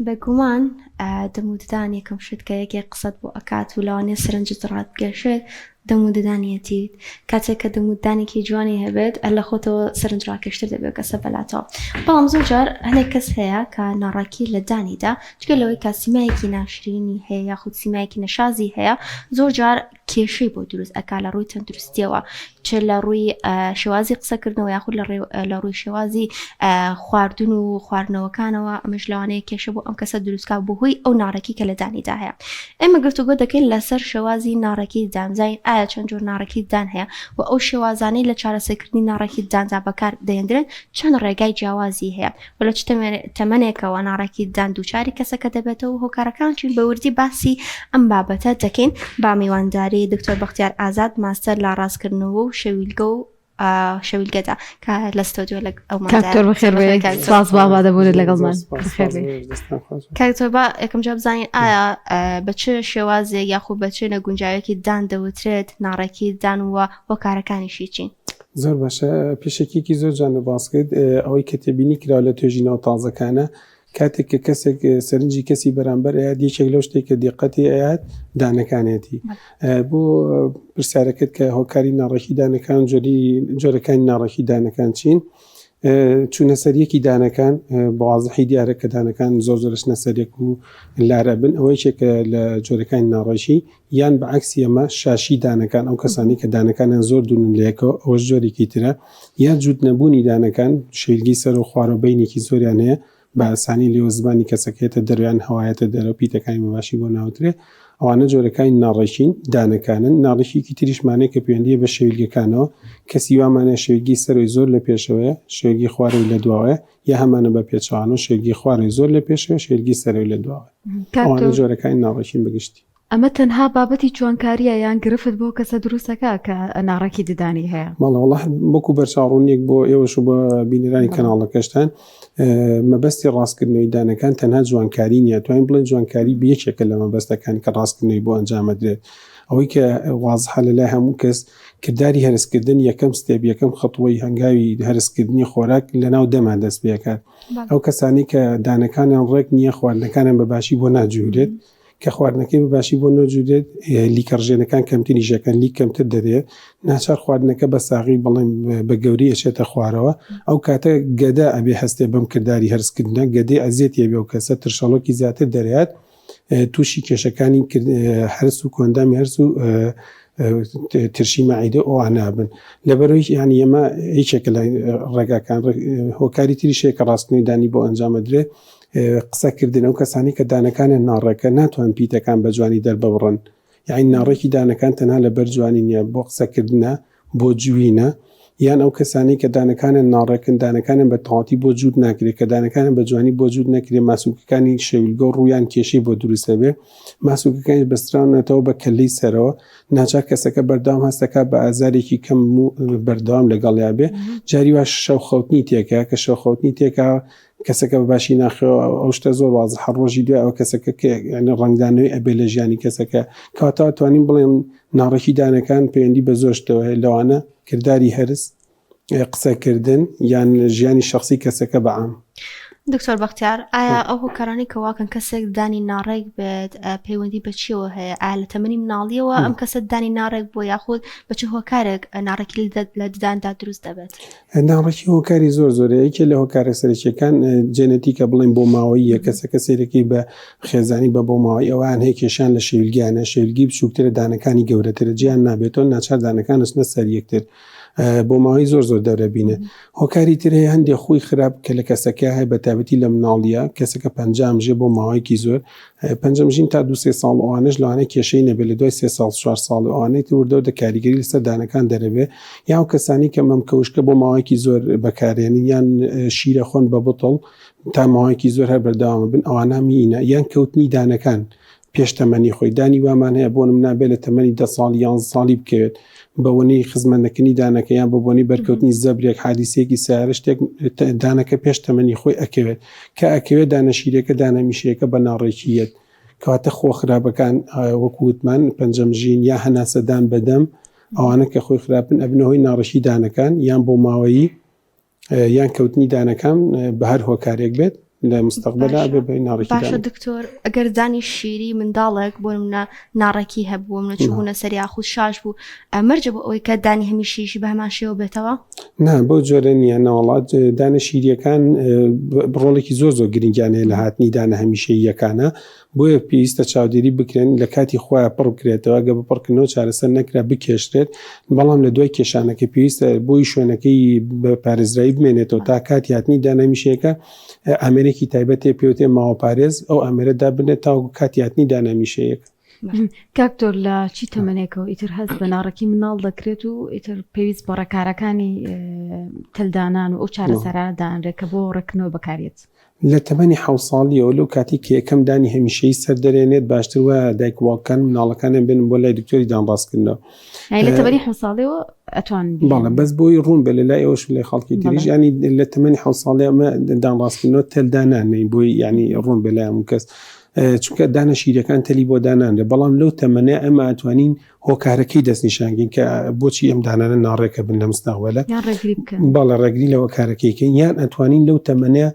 بێگومان دەم و ددان یەکەم شت کە یەکێک قسەت بۆ ئەکات و لەوانەیە سەرنجت ڕابکێشێت دەم و ددانیەتی کاتێک کە دەم و ددانێکی جوانی هەبێت هەر لە خۆتەوە سەرنج ڕاکێشتر دەبێت کەسە بەلاتەوە بەڵام زۆر جار هەندێک کەس هەیە کە ناڕاکی لە دانیدا جگە لەوەی کە سیمایەکی ناشرینی هەیە یاخود سیمایەکی نەشازی هەیە زۆر جار کێشەی بۆ دروست ئەکا لە ڕووی تەندروستیەوە چ لە ڕووی شێوازی قسەکردنەوە یاخود لە ڕووی شێوازی خواردن و خواردنەوەکانەوە ئەمەش لەوانەیە کێشە بۆ ئەم کەسە دروستکا بەهۆی ئەو ناڕێکی کە لە دانیدا هەیە ئێمە گفتوگۆ دەکەین لەسەر شێوازی ناڕێکی دان زین ئایا چەند جۆر ناڕێکی دان هەیە و ئەو شێوازانەی لە چارەسەرکردنی ناڕێکی داندا بەکار دەهێندرێن چەند ڕێگای جیاوازی هەیە و لە چ تەمەنێکەوە ناڕێکی دان دووچاری کەسەکە دەبێتەوە و هۆکارەکان چین بە وردی باسی ئەم بابەتە دەکەین با میوانداری دکتۆر بەختیار ئازاد ماستەر لە ڕاستکردنەوە و شەویلگە و شەویلگەدا کە لە ستۆدیۆ لە ئەو کاکتۆر بەخێر بێ سپاس بۆ ئامادەبوونت لەگەڵمان بەخێر بێ کاکتۆر با یەکەم جار بزانین ئایا بە چ شێوازێک یاخود بە چ نەگونجاوێکی دان دەوترێت ناڕێکی دان و هۆکارەکانیشی چین؟ زۆر باشە پێشەکیەکی زۆر جوانە باس کرد ئەوەی کە تێبینی کراوە لە توێژینەوە تازەکانە کاتێک کە کەسێک سەرنجی کەسی بەرامبەر ئەیات یەکێک لەو شتێک کە دیقەتی ئەیات دانەکانێتی بۆ پرسیارەکەت کە هۆکاری ناڕێکی دانەکان جۆری جۆرەکانی ناڕێکی دانەکان چین چوونە سەریەکی دانەکان بەوازحی دیارە کە دانەکان زۆر زۆرشنە سەرێک و لارە بن ئەوە یەکێکە لە جۆرەکانی ناڕێکی یان بە عەکسی ئەمە شاشی دانەکان، ئەو کەسانەی کە دانەکانیان زۆر دوورن لە یەکەوە ئەوەش جۆرێکی ترە، یان جووت نەبوونی دانەکان، شەویلگەی سەر و خوارەوە بەینێکی زۆریان هەیە، بە ئاسانی لێوە زمانی کەسەکە یەتە دەرەوە یان هەوا یەتە دەرەوە پیتەکانی بە باشی بۆ ناوترێ، ئەوانە جۆرەکانی ناڕێکین دانەکانن، ناڕێکیەکی تریشمان هەیە کە پەیوەندییە بە شەویلگەکانەوە، کەسی وامان هەیە شەویلگەی سەرەوەی زۆر لە پێشەوەیە، شەویلگەی خوارەوەی لە دواوەیە، یا هەمانە بە پێچەوانەوە شەویلگەی خوارەوەی زۆر لە پێشەوەیە، شەویلگەی سەرەوەی لە دواوەیە. ئەوانە جۆرەکانی ناڕێکین بە گشتی. ئەمە تەنها بابەتی جوانکاریە یان گرفت بۆ کەسە دروستەکە کە ناڕێکی ددانی هەیە؟ بەڵێ وەڵا وەکو بەرچاوڕوونیەک بۆ ئێوەش و بۆ بینەرانی کەناڵەکەشتان مەبەستی ڕاستکردنەوەی دانەکان تەنها جوانکاری نییە توانین بڵێن جوانکاری یەکێکە لە مەبەستەکان کە ڕاستکردنەوەی بۆ ئەنجامەدرێت ئەوەی کە وازحە لە لای هەموو کەس کرداری هەرسکردن یەکەم step یەکەم خەتوەی هەنگاوی هەرسکردنی خۆراک لەناو دەما دەست پێکات ئەو کەسانی کە دانەکانیان ڕێک نییە خواردنەکانیان بە باشی بۆ ناجوورێت کە خواردنەکەی بە باشی بۆ نەجوورێت لیکە ڕژێنەکان کەمتر نیشەکەن لیک کەمتر دەرێت ناچار خواردنەکە بە ساغی بڵێن بە گەوری ئەچێتە خوارەوە ئەو کاتە گەدە ئەبێ هەستێ بەم کرداری هەرسکردنە گەدەی ئەزیەتی ئەبێ و کەسە ترشەڵۆکی زیاتر دەرێت تووشی کێشەکانی هەرس و کۆندامی هەرس و ترشی مەعیدە ئەوانە بن لەبەرەوەی یانی ئەمە یەکێکە لە ڕێگاکان هۆکاری تریشەیە کە ڕاستنی دانی بۆ ئەنجامەدرێ قسەکردن ئەو کەسانی کە دانەکانیان ناڕێکە ناتوان پیتەکان بە جوانی دەرببڕن یانی ناڕێکی دانەکان تەنها لەبەر جوانی نییە بۆ قسەکردنە بۆ جوینە یان ئەو کەسانی کە دانەکانیان ناڕێکن دانەکانیان بە تەواتی بۆ جووت ناکرێت کە دانەکانیان بە جوانی بۆ جووت نەکرێت ماسولکەکانی شەویلگە و ڕوویان کێشەی بۆ دروست دەبێ ماسولکەکانیش بەستراونەتەوە بە کەللەی سەرەوە ناچار کەسەکە بەردەوام هەستەکا بە ئازارێکی کەم و بەردەوام لەگەڵیا بێ جاری واش شەو خەوتنی تێکا کە شەو خەوتنی تێکا کەسەکە بە باشی ناخەوە ئەو شتە زۆر وازحە ڕۆژی دوای ئەوە کەسەکە کە یعنی ڕەنگدانەوەی ئەبێ لە ژیانی کەسەکە کەواتە توانین بڵێم ناڕێکی دانەکان پەیوەندی بە زۆر شتەوە هەیە لەوانە کرداری هەرس قسەکردن یان ژیانی شخصی کەسەکە بە عام. دکتۆر بەختیار ئایا ئەو هۆکارانەی کە واکەن کەسێک دانی ناڕێک بێت پەیوەندی بە چیەوە هەیە ئایا لە تەمەنی مناڵیەوە ئەم کەسە دانی ناڕێک بووە یاخود بە چ هۆکارێک ناڕێکی لە دداندا دروست دەبێت؟ ناڕێکی هۆکاری زۆر زۆرە یەکێ لە هۆکارە سەرەکیەکان جێنەتیکە بڵێن بۆ ماوەیە کەسەکە سەیرەکەی بە خێزانی بە بۆ ماوەی ئەوان هەیە کێشان لە شەویلگیانە شەویلگی بچووکترە دانەکانی گەورەترە جیان نابێتەوە ناچار دانەکان ئەچنە سەر یەکتر بۆ ماوەی زۆر زۆر دەورەبینێت هۆکاری تر هەیە هەندێک خوی خراپ کە لە کەسەکە هەیە بە تایبەتی لە مناڵیە کەسەکە پەنجامژێ بۆ ماوەیەکی زۆر پەنجەمژین تا دو سێ ساڵ ئەوانەش لەوانەیە کێشەی نەبێت لە دوای سێ ساڵ چوار ساڵ ئەوانەی تر وردە وردە کاریگەری لەسەر دانەکان دەرەبێ یا ئەو کەسانی کە مەمکەوشکە بۆ ماوەیەکی زۆر بەکارێنن یان شیرە خۆن بە بتڵ تا ماوەیەکی زۆر هەر بەردەوامە بن ئەوانە مینە یان کەوتنی دانەکان پێش تەمەنی خۆی دانی وامان هەیە بۆ نمونە بێ لە تەمەنی دە ساڵ یانزە ساڵی بکەوێت بەوەنەی خزمەت نەکردنی دانەکە یان بە بۆنەی بەرکەوتنی زەبرێک حادیسەیەکی سەیارە شتێک دانەکە پێش تەمەنی خۆی ئەکەوێت کە ئەکەوێت دانە شیرەکە دانە میشەیەکە بە ناڕێکییەت کەواتە خۆ خراپەکان وەکو وتمان پەنجەمژین یا هەناسەدان بەدەم ئەوانە کە خۆی خراپن ئەبنە هۆی ناڕێکی دانەکان یان بۆ ماوەیی یان کەوتنی دانەکان بە هەر هۆکارێک بێت. لە مستەقبەلا باشە ئەبێ بە ناڕێکی باشە دانێک. دکتۆر ئەگەر دانی شیری منداڵێک بۆ نمونە ناڕێکی هەبوو منە چوبوونە سەر یاخود شاش بوو مەرجە بۆ ئەوەی کە دانی هەمیشەیشی بە هەمان شێوە بێتەوە؟ نا بەو جۆرە نییە نەوەڵا دانە شیریەکان ڕۆڵێکی زۆر زۆر گرنگیان هەیە لە هاتنی دانە هەمیشەییەکانە بۆیە پێویستە چاودێری بکرێن لە کاتی خۆیان پڕ بکرێتەوە گە بە پڕکردنەوە چارەسەر نەکرا بکێشرێت بەڵام لە دوای کێشانەکە پێویستە بۆی شوێنەکەی بە پارێزرایی بمێنێتەوە تا کاتی هاتنی دانە هەمیشەیەکە ئامێرێکی تایبەتێ پێوتێ ماوە پارێز ئەو ئامێرە دابنێت تاوەکو کاتی هاتنی دانە هەمیشەیەکە. کاک دکتۆر لە چی تەمەنێکەوە ئیتر هەست بە ناڕێکی مناڵ دەکرێت و ئیتر پێویست بە ڕێکارەکانی تەلدانان و ئەو چارەسەرانە دانرێت کە بۆ ڕێککردنەوە بەکارێت؟ لە تەمەنی حەوت ساڵیەوە لەو کاتەی کە یەکەم دانی هەمیشەیی سەر دەرێنێت باشتر وایە دایک و باوکەکان مناڵەکانیان بێنن بۆ لای دکتۆری دان ڕاستکردنەوە. یانی لە تەمەنی حەوت ساڵیەوە ئەتوان بێنن؟ بەڵێ بەس بۆی ڕوون بێ لە لای ئێوەش و لای خەڵکی تریش یانی لە تەمەنی حەوت ساڵی ئەمە دان ڕاستکردنەوە تەل دانانێین بۆی یانی ڕوون بێ لای هەموو کەس چونکە دانە شیرەکان تەلی بۆ دانانرێ بەڵام لەو تەمەنە ئەمە ئەتوانین هۆکارەکەی دەستنیشانکەین کە بۆچی ئەم دانانە ناڕێکە بن لە مستەقبەلە یان ڕێگری بکەن بەڵێ ڕێگری لە هۆکارەکەی کەین یان ئەتوانین لەو تەمەنە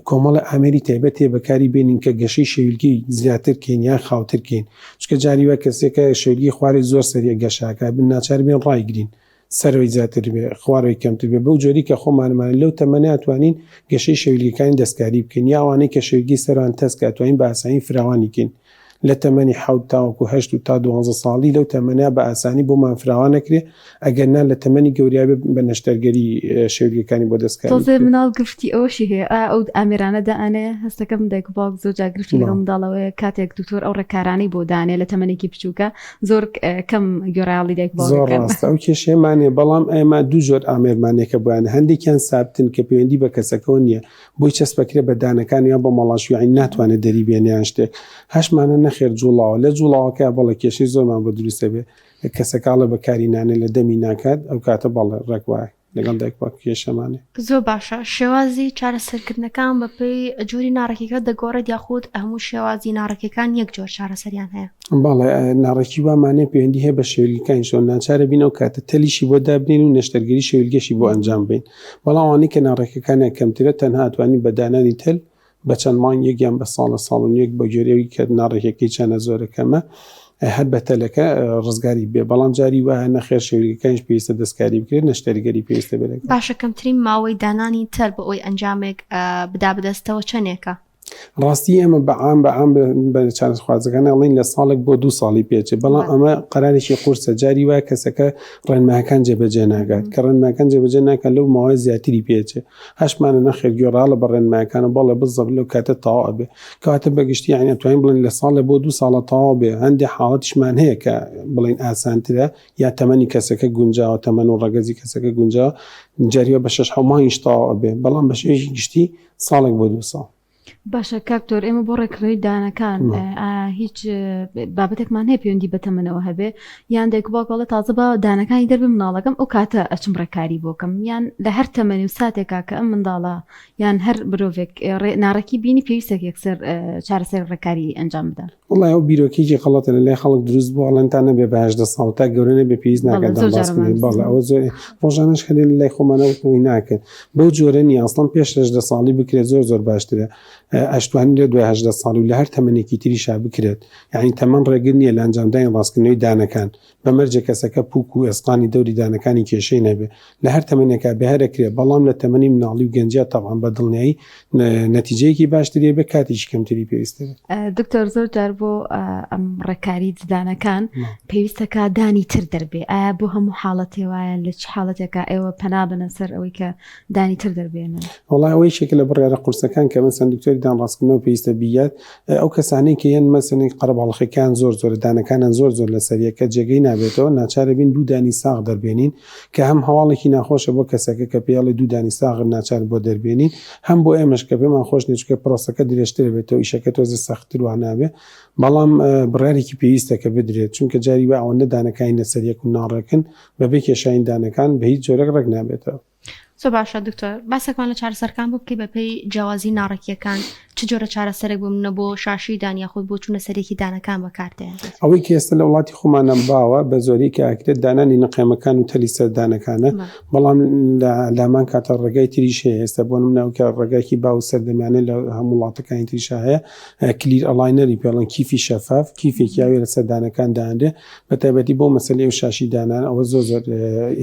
کۆمەڵە ئامێری تایبەت هەیە بەکاری بێنین کە گەشەی شەویلگەی زیاتر کەین یان خاوتر کەین چونکە جاری وایە کەسێکە شەویلگەی خوارێ زۆر سەریع گەشاکە بن ناچار بین ڕایگرین سەرەوەی زیاتر بێ خوارەوەی کەمتر بێ بەو جۆری کە خۆمانمانە لەو تەمەنە ئەتوانین گەشەی شەویلگەکانی دەستکاری بکەین یا ئەوانەی کە شەویلگەی سەران تەسکە ئەتوانین بە ئاسانی فراوانی کەین لە تەمەنی حەوت تاوەکو هەشت و تا دوانزە ساڵی لەو تەمەنە بە ئاسانی بۆمان فراوان ئەکرێ ئەگەر نا لە تەمەنی گەوریا بێ بە نەشتەرگەری شەویلگەکانی بۆ دەستکاری تۆزێ بکرێ. مناڵ گرفتی ئەوەشی هەیە ئایا ئەو ئامێرانە دائەنێ هەستەکەم دایک و باوک زۆر جار گرفتی لەگەڵ منداڵەوەیە کاتێک دکتۆر ئەو ڕێکارانەی بۆ دانێ لە تەمەنێکی بچووکە زۆر کەم گوێڕایەڵی دایک زۆر باوکەکەن. ڕاستە ئەو کێشەیەمان هەیە بەڵام ئێمە دوو جۆر ئامێرمان هەیە کە بۆیان هەندێکیان سابتن کە پەیوەندی بە کەسەکەوە نییە بۆی چەسپەکرێ بە دانەکان یان بە مەڵاشویعی ناتوانێت دەری بێنێ یان شتێک هەشمانە نەخێر جوڵاوە لە جوڵاوەکە بەڵێ کێشەی زۆرمان بۆ دروست دەبێ کەسەکە ئەڵێ بەکاری نانێ لە دەمی ناکات ئەو کاتە بەڵێ ڕێک وایە لەگەڵ دایک باوک کێشەمانێ. زۆر باشە شێوازی چارەسەرکردنەکان بەپێی جۆری ناڕێکیەکە دەگۆڕێت یاخود هەموو شێوازی ناڕێکیەکان یەک جۆر چارەسەریان هەیە؟ بەڵێ ناڕێکی وامانەیە پەیوەندی هەیە بە شێویلگەکانیشەوە ناچارە بین ئەو کاتە تەلیشی بۆ دابنێین و نەشتەرگەری شێویلگەشی بۆ ئەنجام بەین بەڵام ئەوانەی کە ناڕێکەکانیان کەمترە تەنها ئەتوانین بە دانانی تەل بە چەند مانگێک یان بە ساڵە ساڵ و نیوێک بە گوێرەی ئەوی کە ناڕێکیەکەی چەنە زۆرە کەمە هەر بە تەلەکە ڕزگاری بێ بەڵام جاری وایە نەخێر شێویلگەکانیش پێویستە دەستکاری بکرێت نەشتەرگەری پێویستە بێت لەگەڵ. باشە کەمترین ماوەی دانانی تەل بۆ ئەوەی ئەنجامێک بدا بەدەستەوە چەنێکە؟ ڕاستی ئێمە بە عام بە عام بە چارەسەرخوازەکان ئەڵێین لە ساڵێک بۆ دوو ساڵی پێچێ بەڵام ئەمە قەرارێکی قورسە جاری وایە کەسەکە ڕێنمایەکان جێبەجێ ناکات کە ڕێنمایەکان جێبەجێ ناکات لەو ماوەیە زیاتری پێچێ هەشمانە نەخێر گوێڕاڵە بە ڕێنمایەکانە بەڵێ بزەبت لەو کاتە تەواو ئەبێ کەواتە بە گشتی یانی ئەتوانین بڵێین لە ساڵێ بۆ دوو ساڵە تەواو بێ هەندێ حاڵەتیشمان هەیە کە بڵێین ئاسانترە یا تەمەنی کەسەکە گونجاوە تەمەن و ڕەگەزی کەسەکە گونجاوە جاری وا بە شەش حەوت مانگیش تەواو ئەبێ بەڵام بە شێوەیەکی گشتی ساڵێک بۆ دوو ساڵ. باشە کاک تۆر ئێمە بۆ ڕێکخراوی دانەکان هیچ بابەتێکمان هەیە پەیوەندی بە تەمەنەوە هەبێ یان دایک و باوک ئەڵێ تازە با دانەکانی دەربێ مناڵەکەم ئەو کاتە ئەچم ڕێکاری بۆکەم یان لە هەر تەمەنی و ساتێکا کە ئەم منداڵە یان هەر مرۆڤێک ناڕێکی بینی پێویستە یەکسەر چارەسەر ڕێکاری ئەنجام بدا. وەڵای ئەو بیرۆکەیەکی غەڵەتە لە لای خەڵک دروست بووە ئەڵێن تا نەبێ بە 18 ساڵ تا گەورە نەبێ پێویست ناکات دان باس کردن بەڵێ ئەوە زۆر ڕۆژانەش هەرێ لە لای خۆمانە وتنەوەی ناکەن بەو جۆرە نییە ئەسڵەن پێش 18 ساڵی بکرێت زۆر زۆر باشترە ئەشتوانرێت دوای 18 ساڵ و لە هەر تەمەنێکی تریشا بکرێت یعنی تەمەن ڕێگر نییە لە ئەنجامدانی ڕاستکردنەوەی دانەکان بە مەرجێک کەسەکە پووک و ئێسقانی دەوری دانەکانی کێشەی نەبێ. لە هەر تەمەنێکا بێ هەر ئەکرێ، بەڵام لە تەمەنی مناڵی و گەنجیا تەبعەن بە دڵنیایی نەتیجەیەکی باشتری ئەبێ، کاتێکی کەمتری پێویست ئەبێ. دکتۆر زۆر جار بۆ ئەم ڕێکاری ددانەکان پێویستە کە دانی تر دەربێ ئایا بۆ هەموو حاڵەتێ وایە لە چ حاڵەتێکا ئێوە پەنا بەنە سەر ئەوەی کە دانی تر دەربێنن؟ وەڵا ئەوە یەکێکە لە بڕیارە قورسەکان کە مەسەن دکتۆری دان ڕاستکردنەوە پێویستە بیات ئەو کەسانەی کە یەن مەسەن قەرەباڵخەکان زۆر زۆرە دانەکانیان زۆر زۆر لەسەر یەکە جێگەی نابێتەوە ناچارە بین دوو دانی ساغ دەربێنین کە هەم هەواڵێکی ناخۆشە بۆ کەسەکە کە پێی ئەڵێ دوو دانی ساغت ناچار بۆ دەربێنین هەم بۆ ئێمەش کە پێمان خۆش نیە چونکە پرۆسەکە درێژتر ئەبێتەوە ئیشەکە تۆزێ سەختتر وا نابێ بەڵام بڕیارێکی پێویستە کە بدرێت چونکە جاری وا ئەوەندە دانەکانی لەسەر یەک و ناڕێکن بەبێ کێشانی دانەکان بە هیچ جۆرێک ڕێک نابێتەوە. زۆر باشە دکتۆر باسێکمان لە چارەسەرکان بۆ بکەی بەپێی جیاوازی ناڕێکیەکان چ جۆرە چارەسەرێک بۆ منە بۆ شاشی دان یاخود بۆ چوونە سەرێکی دانەکان بەکاردێنرێت؟ ئەوەی کە ئێستا لە وڵاتی خۆمانە باوە بە زۆری کە ئەکرێت دانانی نقێمەکان و تەلی سەر دانەکانە بەڵام لە لامان کاتە ڕێگای تریش هەیە ئێستا بۆ نمونە ئەو کە ڕێگایکی باو و سەردەمیانە لە هەموو وڵاتەکانی تریشا هەیە clear aligner ی پێڵن کیفی شەفاف کیفێکی ئاوێ لەسەر دانەکان دانرێ بە تایبەتی بۆ مەسەلەی ئەو شاشی دانان ئەوە زۆر زۆر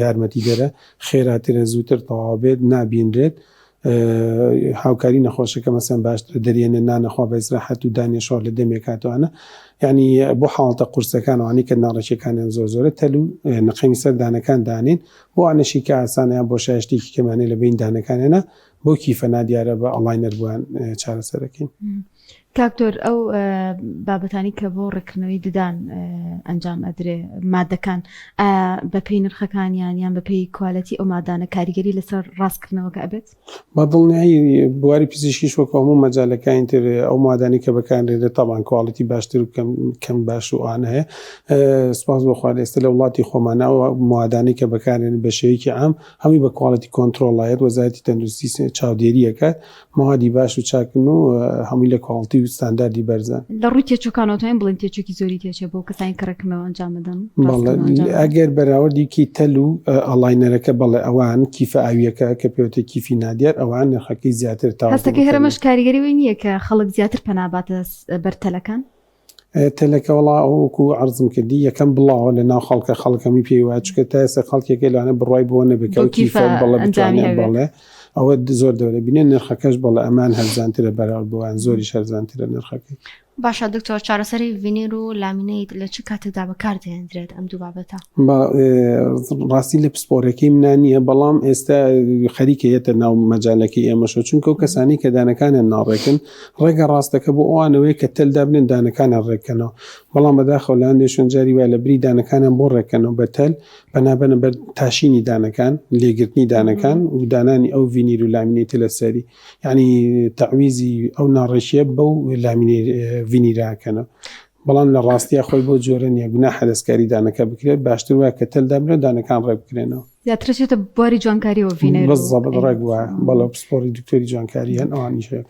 یارمەتیدەرە خێراترە زووتر تەواو بێت نابینرێت هاوکاری نەخۆشەکە مەسەن باشترە دەرێنێ نانەخوا بە ئیسراحەت و دانێ شۆر لە دەمێک هاتوانە یعنی بۆ حاڵتە قورسەکان وانی کە ناڕێکیەکانیان زۆر زۆرە تەل و نقێمی سەر دانەکان دانین بۆ ئەنەشی کە ئاسانیان بۆ شایشتێکی کەمانەی لە بین دانەکانیانە بۆ کیفە نادیارە بە aligner بووان چارەسەرەکەین. کاک دکتۆر ئەو بابەتانی کە بۆ ڕێککردنەوەی ددان ئەنجام ئەدرێ مادەکان ئایا بەپێی نرخەکانیان یان بەپێی quality ئەو مادانە کاریگەری لەسەر ڕاستکردنەوەکە ئەبێت؟ بە دڵنیایی بواری پزیشکیش وەکو هەموو مەجالەکانی تر ئەو مادانی کە بەکارێت تاوان quality باشتر و کەم کەم باش و ئانە هەیە سپاس بۆ خوا ئێستا لە وڵاتی خۆمانەوە موادانی کە بەکارێن بە شێوەیەکی عام هەمووی بە quality control ەیەت وەزارەتی تەندروستی چاودێری ئەکات مەوادی باش و چاکن و هەمووی لە quality و ستانداردی بەرزە. لە ڕووی تێچووکانەوە توانین بڵێین تێچووکی زۆری تێچێ بۆ کەسانی کە ڕێککردنەوە ئەنجام ئەدەن؟ بەڵێ ئەگەر بەراوردی کی تەل و aligner ەکە بەڵێ ئەوان کیفە ئاوییەکە کە پێوتە کیفی نادیار ئەوان نرخەکەی زیاتر تاوەکو هەستەکەی هەر ئەمەش کاریگەری وەی نییە کە خەڵک زیاتر پەنا باتە بەر تەلەکان؟ تەلەکە وەڵا ئەوە وەکو عەرزم کردی یەکەم بڵاوە لە ناو خەڵکە خەڵکەمی پێی وایە چونکە تا ئێستا خەڵکێکە لەوانە بڕوای بۆ نەبێت کە ئەو کیفە بەڵێ بتوانێت بەڵێ ئەوە زۆر دەورە بینێ نرخەکەش بەڵێ ئەمان هەرزانترە بەراورد بەوان زۆریش هەرزانترە نرخەکەی. باشە دکتۆر چارەسەری ڤینیر و laminate لە چ کاتێکدا بەکار دەهێندرێت ئەم دوو بابەتە؟ ڕاستی لە پسپۆرەکەی منا نییە بەڵام ئێستا خەریکە یەتە ناو مەجالەکەی ئێمەشەوە چونکە ئەو کەسانی کە دانەکانیان ناڕێکن ڕێگە ڕاستەکە بۆ ئەوانەوەیە کە تەل دابنێن دانەکانیان ڕێککەنەوە بەڵام بەداخەوە لە هەندێک شوێن جاری وایە لە بری دانەکانیان بۆ ڕێککەنەوە بە تەل پەنا بەنە بەر تاشینی دانەکان لێگرتنی دانەکان و دانانی ئەو ڤینیر و laminate ە لەسەری یعنی تەعویزی ئەو ناڕێکیە بەو laminate ڤینیراکەنەوە بەڵام لە ڕاستیا خۆی بەو جۆرە نییە گوناحە دەستکاری دانەکە بکرێت باشتر وایە کە تەل دابنرێت دانەکان ڕێک بکرێنەوە. زیاتر ئەچێتە بواری جوانکاریەوە ڤینەر و بالضبط ڕێک وایە بەڵێ پسپۆڕی دکتۆری جوانکاری هەن ئەوانیش هەیە.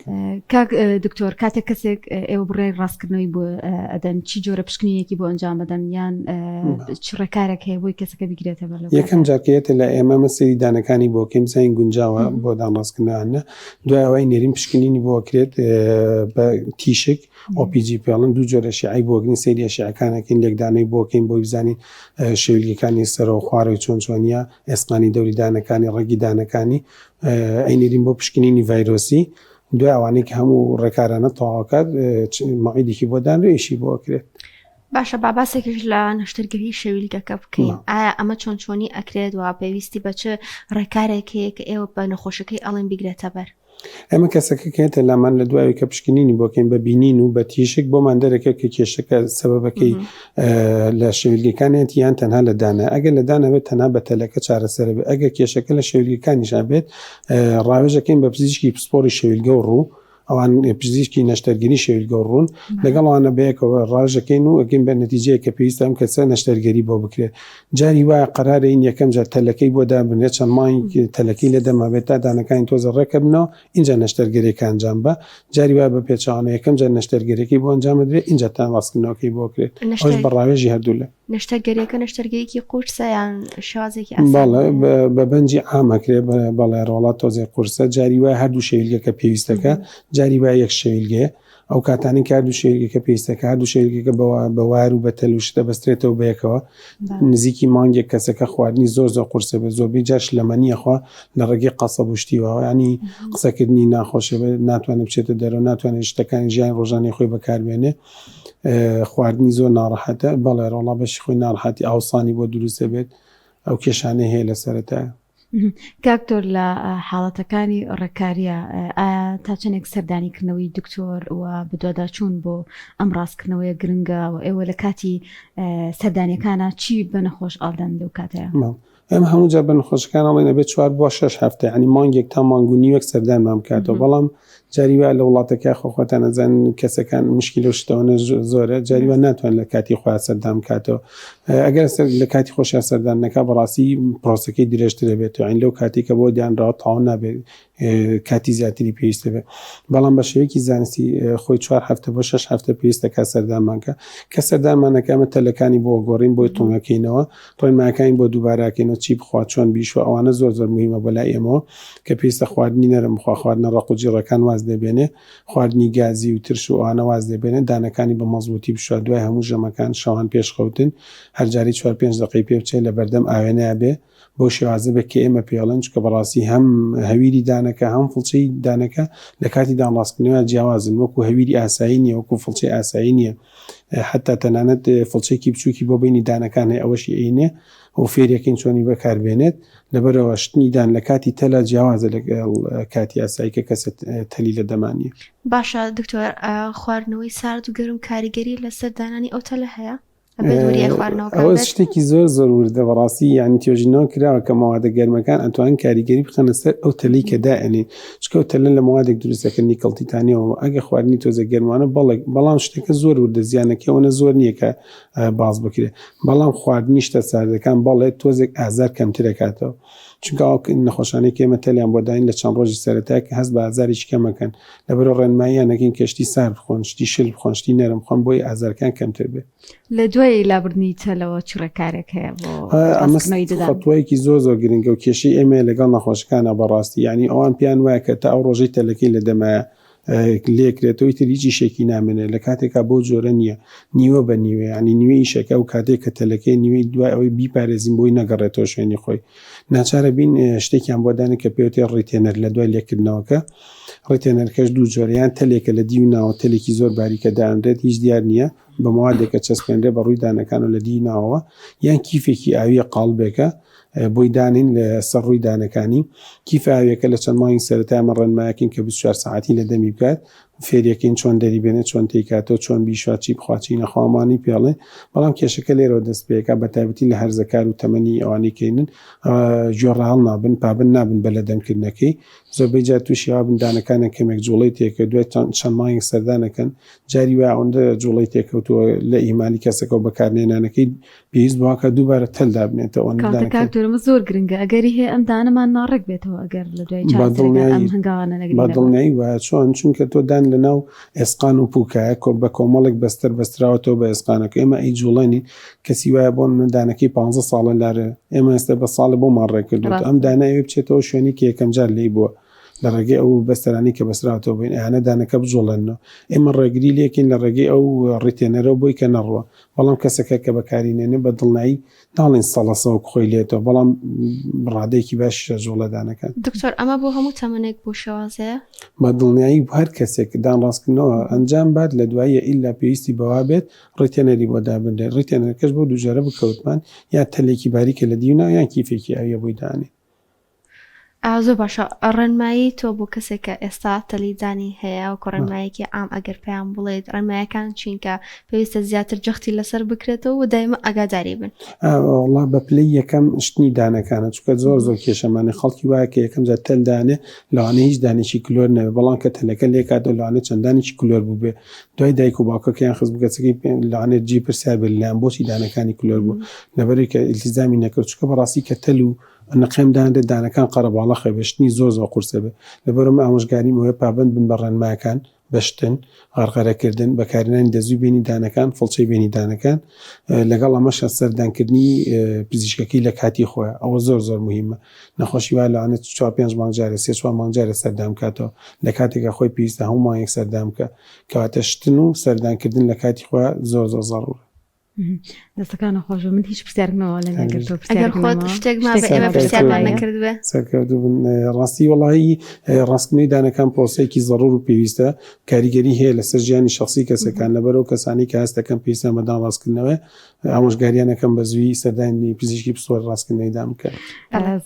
کاک دکتۆر کاتێک کەسێک ئێوە بڕیاری ڕاستکردنەوەی بۆ ئەدەن چی جۆرە پشکنینێکی بۆ ئەنجام ئەدەن یان چ ڕێکارێک هەیە بۆی کەسەکە بیگرێتە بەر لەو یەکەم جار کە یەتە لای ئێمە ئەمە سەیری دانەکانی بۆ کەین بزانین گونجاوە بۆ دان ڕاستکردنەوە یان نا دوای ئەوەی نێرین پشکنینی بۆ ئەکرێت بە تیشک OPG پێڵن دوو جۆر ئەشیعەی بۆ ئەگرین سەیری ئەشیعەکان ئەکەین لێکدانەوەی بۆ ئەکەین بۆی بزانین شەویلگەکانی سەرەوە خوارەوەی چۆن چۆنیە ئێسقانی دەوری دانەکانی ڕەگی دانەکانی ئەینێرین بۆ پشکنینی ڤایرۆسی دوای ئەوانەی کە هەموو ڕێکارانە تەواوکات مەعیدێکی بۆ دانرێ ئیشی بۆ ئەکرێت. باشە با باسێکیش لە نەشتەرگەری شەویلگەکە بکەین ئایا ئەمە چۆن چۆنی ئەکرێت و پێویستی بە چ ڕێکارێک هەیە کە ئێوە بە نەخۆشەکەی ئەڵێن بیگرێتە بەر؟ ئێمە کەسەکە کە یەتە لامان لە دوای کە پشکنینی بۆ کەین بە بینین و بە تیشک بۆمان دەرەکەوێت کە کێشەکە سەبەبەکەی لە شەویلگەکانیەتی یان تەنها لە دانە ئەگەر لە دانە بێت تەنها بە تەلەکە چارەسەرە بێت ئەگەر کێشەکە لە شەویلگەکانیشا بێت ڕاوێژەکەین بە پزیشکی پسپۆڕی شەویلگە و ڕوو ئەوان پزیشکی نەشتەرگەری شەویلگە و ڕوون لەگەڵ ئەوانە بەیەکەوە ڕاژەکەین و ئەگەین بە نەتیجەیەک کە پێویستە ئەم کەسە نەشتەرگەری بۆ بکرێت جاری وایە قەرارەین یەکەم جار تەلەکەی بۆ دابنرێت چەند مانگێک تەلەکەی لە دەما بێت تا دانەکانی تۆزە ڕێکەبنەوە ئینجا نەشتەرگەریەکە ئەنجام بە جاری وایە بە پێچەوانە یەکەم جار نەشتەرگەریەکەی بۆ ئەنجام بدرێت ئینجا تا ڕاستکردنەوەکەی بۆ کرێت ئەوەش بە ڕاوێژی هەردوولا. نەشتەرگەریەکە نەشتەرگەیەکی قورسە یان شێوازێکی ئاسان؟ بەڵێ بە بەنجی عام ئەکرێ بەڵێ ڕۆڵە تۆزێ قورسە جاری وایە هەردوو شەویلگەکە پێویستەکە جاری وایە یەک شەویلگەیە ئەو کاتانەی کە هەردوو شەویلگەکە پێویستەکە هەردوو شەویلگەکە بە wire و بە تەل و شت ئەبەسترێتەوە بەیەکەوە نزیکی مانگێک کەسەکە خواردنی زۆر زۆر قورسە بێت زۆربەی جار شلەمەنی ئەخوا لە ڕێگەی قەسەب و شتی واوە ینی قسەکردنی ناخۆشە بێت ناتوانێت بچێتە دەرەوە ناتوانێت شتەکانی ژیانی ڕۆژانەی خۆی بەکاربێنێ خواردنی زۆر ناڕەحەتە بەڵێ ڕۆڵا بەشی خۆی ناڕەحەتی ئاوسانی بۆ دروستە بێت ئەو کێشانەی هەیە لە سەرەتایە. کاک دکتۆر لە حاڵەتەکانی ڕێککاریە ئایا تا چەندێک سەردانی کردنەوەی دکتۆر و بەدواداچوون بۆ ئەم ڕاستکردنەوەیە گرنگە و ئێوە لە کاتی سەردانیەکانە چی بە نەخۆش ئاڵدەن لەو کاتەیە؟ ئێمە هەموو جار بە نەخۆشەکان ئەڵێن ئەبێت چوار بۆ شەش هەفتە یعنی مانگێک تا مانگ و نیوێک سەردانمان بکاتەوە بەڵام جاری وا لە وڵاتەکە خۆ خۆتان ئەزانن کەسەکان مشکیلە و شتەوەنە زۆرە جاری وا ناتوان لە کاتی خۆیان سەردان بکاتەوە ئەگەر سەر لە کاتی خۆشیان سەردان نەکا بەڕاستی پرۆسەکەی درێژتر دەبێتەوە یعنی لەو کاتی کە بۆ دانراوە تەواو نابێت کاتی زیاتری پێویستە بێت بەڵام بە شێوەیەکی زانستی خۆی چوار هەفتە بۆ شەش هەفتە پێویستە کە سەردانمان کە کە سەردانمانەکە ئەمە تەلەکانی بۆ گۆڕین بۆی تونگەکەینەوە ڕێنمایەکانی بۆ دووباراکەینەوە چی بخوا چۆن بیشوە ئەوانە زۆر زۆر مهمە بۆ لای ئێمەوە کە پێویستە خواردنی نەرم بخوا خواردنە ڕەق و جیڕەکان واز لێبێنێ خواردنی گازی و ترش و ئەوانە واز لێبێنێ دانەکانی بە مەزبووتی بشوات دوای هەموو ژەمەکان شەوان پێش خەوتن هەر جارەی چوار پێنج دەقەی پێ بچێت لە بەردەم ئاوێنەیا بێ بەو شێوازە بێت کە ئێمە پێڵێن چونکە بەڕاستی هەم هەویری دانەکە هەم فڵچەی دانەکە لە کاتی دان ڕاستکردنەوە جیاوازن وەکو هەویری ئاسایی نییە وەکو فڵچەی ئاسایی نییە حتا تەنانەت فڵچێکی بچووکی بۆ بینی دانەکان هەیە ئەوەشی ئەینێ و فێریەکەین چۆنی بەکاربێنێت لەبەرەوە شتنی دان لە کاتی تەلا جیاوازە لەگەڵ کاتی ئاسایی کە کەسە تەلی لە دەمانە. باشە دکتۆر خواردنەوەی سارد و گەرم کاریگەری لەسەر دانانی ئەو تەلە هەیە؟ ئەبێت وریای خواردنەوەکان ئەوە بێت؟ شتێکی زۆر زۆر وردە بەڕاستی یعنی توێژینەوە کراوە کە مەوادە گەرمەکان ئەتوانن کاریگەری بخەنە سەر ئەو تەلەی کە دائەنێین چونکە ئەو تەلە لە مەوادێک دروست دەکەن نیکڵ تیتانیەوە ئەگە خواردنی تۆزێ گەرمانە بەڵێ بەڵام شتەکە زۆر وردە زیانەکەی ئەوەنە زۆر نییە کە باس بکرێت بەڵام خواردنی شتە ساردەکان بەڵێ تۆزێک ئازار کەمتر ئەکاتەوە چونکە ئەو نەخۆشانەی کە ئێمە تەلیان بۆ داین لە چەند ڕۆژی سەرەتا کە هەست بە ئازارێکی کەمەکەن لەبەرئەوە ڕێنماییان ئەکەین کە شتی سارد بخۆن شتی شل بخۆن شتی نەرم بخۆن بۆی ئازارەکان کەمتر بێت. لە دوای لابردنی تەلەوە چ ڕێکارێک هەیە بۆ ئەمە ڕاستکردنەوەی ددان؟ خەتوەیەکی زۆر زۆر گرنگە و کێشەی ئێمەیە لەگەڵ نەخۆشەکانا بەڕاستی یانی ئەوان پێیان وایە کە تا ئەو ڕۆژەی تەلەکەی لە دەمایە لێکرێتەوە ئیتر هیچ ئیشێکی نامێنێت لە کاتێکا بەو جۆرە نییە نیوە بە نیوە یعنی نیوەی ئیشەکە ئەو کاتێک کە تەلەکەی نیوەی دوای ئەوەی بیپارێزین بۆی نەگەڕێتەوە شوێنی خۆی ناچارە بین شتێکیان بۆ دانێن کە پێوتێ retainer لە دوای لێکردنەوەکە retainer ەکەش دوو جۆرە یان تەلێکە لە دیو ناوە تەلێکی زۆر باریکە دانرێت هیچ دیار نییە بە موادێکە چەسپێنرێ بە ڕووی دانەکان و لە دیوی ناوەوە یان کیفێکی ئاویە قاڵبێکە بۆی دانین لە سەر ڕووی دانەکانی کیفە ئاویەکە لە چەند مانگی سەرەتا ئێمە ڕێنمایەکین کە 24 سەعاتی لە دەمی بکات فێریەکەین چۆن دەری بێنێت چۆن تێیکاتەوە چۆن بیشوات چی بخوات چی نەخوا ئەمانەی پێڵێ بەڵام کێشەکە لێرەوە دەست پێکا بە تایبەتی لە هەرزەکار و تەمەنی ئەوانەی کەینن گوێڕایەڵ نابن پابەند نابن بە لە دەمکردنەکەی زۆربەی جار تووشی وا بن دانەکانیان کەمێک جوڵەی تێکرد دوای چەند مانگێک سەردانەکەن جاری وایە ئەوەندە جوڵەی تێکەوتووە لە ئیهمالی کەسەکە و بەکارنێنانەکەی پێویست بەوە کە دووبارە تەل دابنێتەوە کاتە دانەکە کاک دکتۆر ئەمە زۆر گرنگە ئەگەری هەیە ئەم دانەمان ناڕێک بێتەوە ئەگەر لە دوای بە چارەسەرەکان ئەم دڵنیایی هەنگاوانە بە نەگرینە بەر. دڵنیایی وایە چۆن چونکە تۆ دان لە ناو ئێسقان و پوکایە کۆ بە کۆمەڵێک بەستەر بەستراوەتەوە بە ئێسقانەکە ئێمە ئەیجوڵێنین کەسی وایە بۆ نمونە دانەکەی پانزە ساڵە لارە ئێمە ئێستا بە ساڵێ بۆمان ڕێک کردووە ئەم ڕاستە. دانە ئەوێ بچێتەوە شوێنی کە یەکەم جار لێی بووە لە ڕێگەی ئەو بەستەرانەی کە بەستراوەتەوە بین ئەیانە دانەکە بجوڵێننەوە ئێمە ڕێگری لێکەین لە ڕێگەی ئەو retainer ەوە بۆی کە نەڕوا بەڵام کەسەکە کە بەکاری نێنێ بە دڵنایی ناڵێن سەڵەسە وەک خۆی لێتەوە بەڵام ڕادەیەکی باشیشە جوڵە دانەکان. دکتۆر ئەمە بۆ هەموو تەمەنێک بۆ شێوازەیە؟ بە دڵنیایی بۆ هەر کەسێک دان ڕاستکردنەوە ئەنجام بات لە دواییە ئیلا پێویستی بەوە بێت retainer ی بۆ دابنرێت retainer ەکەش بۆ دووجارە بکەوتمان یا تەلێکی باریکە لە دیونا یان کیفێکی ئاویە بۆی دانێ. زۆر باشە ڕێنمایی تۆ بۆ کەسێک کە ئێستا تەلی دانی هەیە وەکو ڕێنمایەکی عام ئەگەر پێیان بڵێیت ڕێنمایەکان چین کە پێویستە زیاتر جەختی لەسەر بکرێتەوە و دایمە ئاگاداری بن؟ وەڵا بە پلەی یەکەم شتنی دانەکانە چونکە زۆر زۆر کێشەمانە خەڵکی وایە کە یەکەم جار تەل دانێ لەوانەیە هیچ دانێکی کلۆر نەبێ بەڵام کە تەلەکە لێکاتەوە لەوانەیە چەند دانێکی کلۆر بووبێ دوای دایک و باوکەکەیان خزم کەسەکەی لەوانەیە جێی پرسیار بێت لەلایان بۆچی دانەکانی کلۆر بوو لەبەرئەوەی کە ئیلتیزامی نەکرد چونکە بەڕاستی کە تەل و نقێم دانرێت دانەکان قەرەباڵەخە بێ شتنی زۆر زۆر قورسە بێ لەبەرئەوە من ئامۆژگاریم ئەوەیە پابەند بن بە ڕێنماکان بە شتن غەرغەرەکردن بەکارهێنانی دەزووی بینی دانەکان فڵچەی بینی دانەکان لەگەڵ ئەمەشە سەردانکردنی پزیشکەکەی لە کاتی خۆیە ئەوە زۆر زۆر مهمە نەخۆشی وا لەوانەیە چوار پێنج مانگ جارێ سێ چوار مانگ جارێ سەردان بکاتەوە لە کاتێکا خۆی پێویستە هەموو مانگێک سەردان بکە کەواتە شتن و سەردانکردن لە کاتی خۆیا زۆر زۆر زەڕوورە. دەستەکانت خۆش بێ من هیچ پرسیارێک نەماوە لێم هەرگیز. نەکرد تۆ ئەگەر پرسیارێک خۆت نەماوە شتێک مابێ شتێک ئێمە مابێ پرسیارمان سەرکەوتوو نەکردبێ. سەرکەوتوو بن ڕاستی وەڵایی ڕاستکردنەوەی دانەکان پرۆسەیەکی زەڕوور و پێویستە کاریگەری هەیە لەسەر ژیانی شەخسی کەسەکان لەبەرئەو کەسانەی کە هەست دەکەن پێویستیان بە دان ڕاستکردنەوەیە ئامۆژگاریان ئەکەم بە زوویی سەردانی پزیشکی پسپۆری ڕاستکردنەوەی دان بکەن.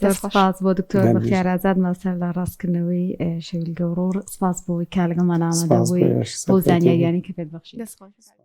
زۆر سپاس بۆ دکتۆر هەرگیز. بەختیار ئازاد ماستەر لە ڕاستکردنەوەی شەویلگە و ڕوو سپاس بۆ ئەوەی کە لەگەڵمان ئامادە سپاس بۆ بووی ئێوەش بۆ سەرکەوتوو بن. زانیاریانەی کە پێت بەخشی. دەست خۆش.